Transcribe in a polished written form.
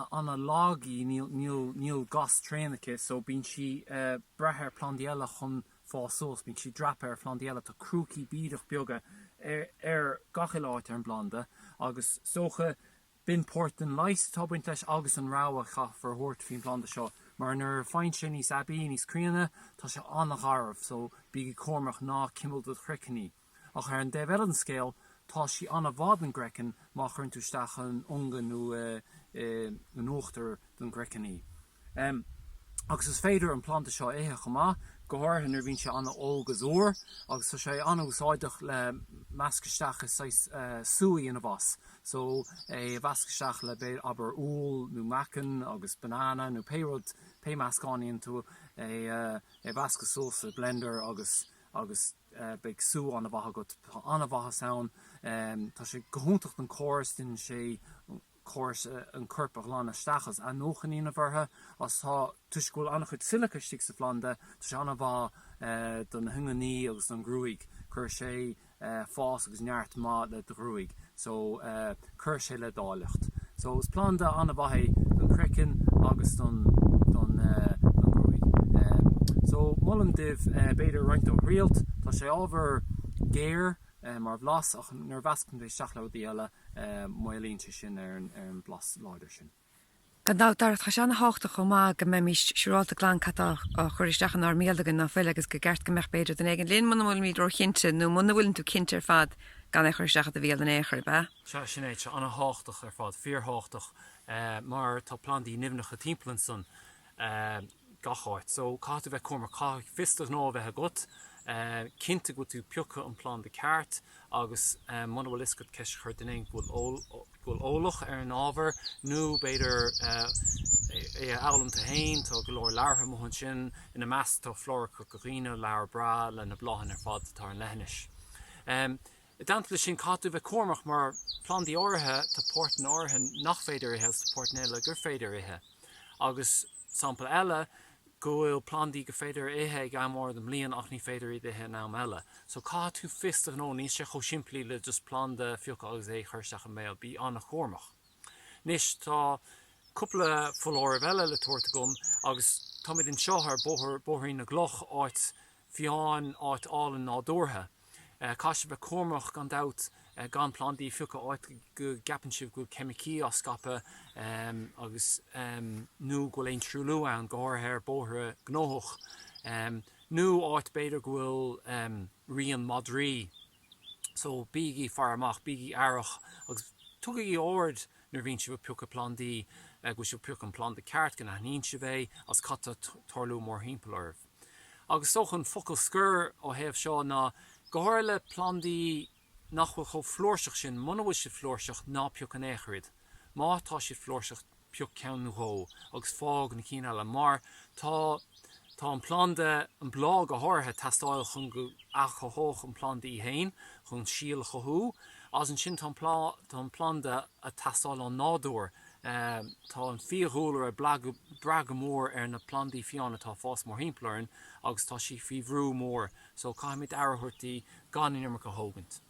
Ana-ana-lag í, níl níl níl gas tréan aici so bíonn sí ag brath ar plandaí eile chun fás suas, bíonn sí ag dreapadh ar phlandaí eile, tá crúcaí bídeach beaga ar ar gach uile áit ar an bplanda agus is dócha b'in páirt den leigheas atá ag baint leis agus an rabhadh a chaithfear a thabhairt faoin bplanda seo mar nuair a faigheann sé níos aibí, níos críonna, tá sé an-gharbh so bígí cúramach, ná cimil do chraiceann í. Ach ar an dtaobh eile den scéal, tá sí an-mhaith don gcraiceann má chuireann tú isteach in ionga nó in uachtar don gcraiceann í. Agus is féidir an planda seo a ithe chomh maith, go háirithe nuair a bhíonn sé an-óg is úr, agus tá sé an-úsáideach le meascadh isteach i saghas sú a dhéanamh as. So, é a mheascadh isteach le b'fhéidir, abair, úll nó meacan agus banana nó pé rud, pé meascán a dhéanann tú, é a mheascadh suas sa blender agus agus beidh sú an-mhaith agat. Tá an-mhaitheas ann. Tá sé go hiontach don córas, déanann sé córas an choirp a ghlanadh isteach agus athnuachan a dhéanamh orthu. Agus tá, toisc go bhfuil an-chuid silice istigh sa phlanda, tá sé an-mhaith do na hinginní agus don ghruaig. Cuirfidh sé fás agus neart maith le do ghruaig so cuirfidh sé le d'áilleacht. So is planda an-mhaith é don chraiceann agus don don don ghruaig. So molaim daoibh b'fhéidir roinnt dó a thriailt. Tá sé ábhar géar mar bhlas ach nuair a mheascann tú é isteach le rudaí eile maolaíonn sé sin ar an ar an bhlas láidir sin. Gan dabht, Darach, tá sé ana-thábhachtach chomh maith go mbeimis siúrálta glan cad tá á chur isteach inár mbéal againn, ná fuil, agus gur ceart go mbeadh b'fhéidir duine éigin linn muna bhfuilimid róchinnte nó muna bhfuileann tú cinnte ar fad gan é a chur isteach i do bhéal in aon chor, ab ea? Sea, sin é, tá sé ana-thábhachtach ar fad, fíorthábhachtach, mar tá plandaí nimhneacha timpeall ansan gach áit. So, caithfidh tú bheith cúramach, caithfidh fios do ghnó a bheith agat, cinnte go bhfuil tú ag piocadh an planda ceart agus muna bhfuil fhios agat ceist a chur duine éigin go bhfuil go bhfuil eolach ar an ábhar nó b'fhéidir é a fhoghlaim tú féin, tá go leor leabhartha amuigh ansin, ina measc tá Flóra Chorca Dhuibhne, leabhar breá le na bláthanna ar fad atá ar an leithinis. I dteannta leis sin, caithfidh tú a bheith cúramach mar plandaí áirithe, tá páirteanna áirithe nach féidir a ithe agus tá páirteanna eile gur féidir a ithe. Agus sampla eile, go bhfuil plandaí gur féidir a ithe ag am áirithe den mbliain ach ní féidir iad a ithe in am eile. So caithfidh tú fios do ghnó, níl sé chomh simplí le just planda a phiocadh agus é a chur isteach i mbéal, bí an-chúramach. Anois tá cúpla foláireamh eile le tabhairt agam agus táimid anseo ar bóthar, Bóithrín na gCloch, áit fiáin, áit álainn nádúrtha. Caithfidh sibh bheith cúramach gan dabht gan plandaí a phiocadh áit go gceapann sibh go bhfuil ceimicí á scaipeadh agus nó go bhfuil aon truailliú ann, go háirithe ar bóithre gnóthach, nó áit b'fhéidir go bhfuil rian madraí. So bígí ag faire amach, bígí aireach agus tugaigí aird nuair a bhíonn sibh ag piocadh plandaí go bhfuil sibh ag piocadh an planda ceart, go n-aithníonn sibh é agus cad tá ag tarlú mórthimpeall oraibh. Agus is dócha an focal scoir ó thaobh seo ná, go háirithe le plandaí nach bhfuil chomh flúirseach sin, muna bhfuil siad flúirseach, ná pioc in aon chor iad. Má tá siad flúirseach, pioc ceann nó dhó agus fág na cinn eile mar tá tá an planda, an bláth go háirithe, ag teastáil chun go athchothódh an planda í féin, chun síol a chothú. Agus ansin tá an tá an planda ag teastáil ón nádúr. Tá an fiadhúlra ag brath go mór ar na plandaí fiáine atá ag fás mórthimpeall orainn agus tá sí faoi bhrú mór so caithfimid aire a thabhairt di gan an iomarca a thógaint.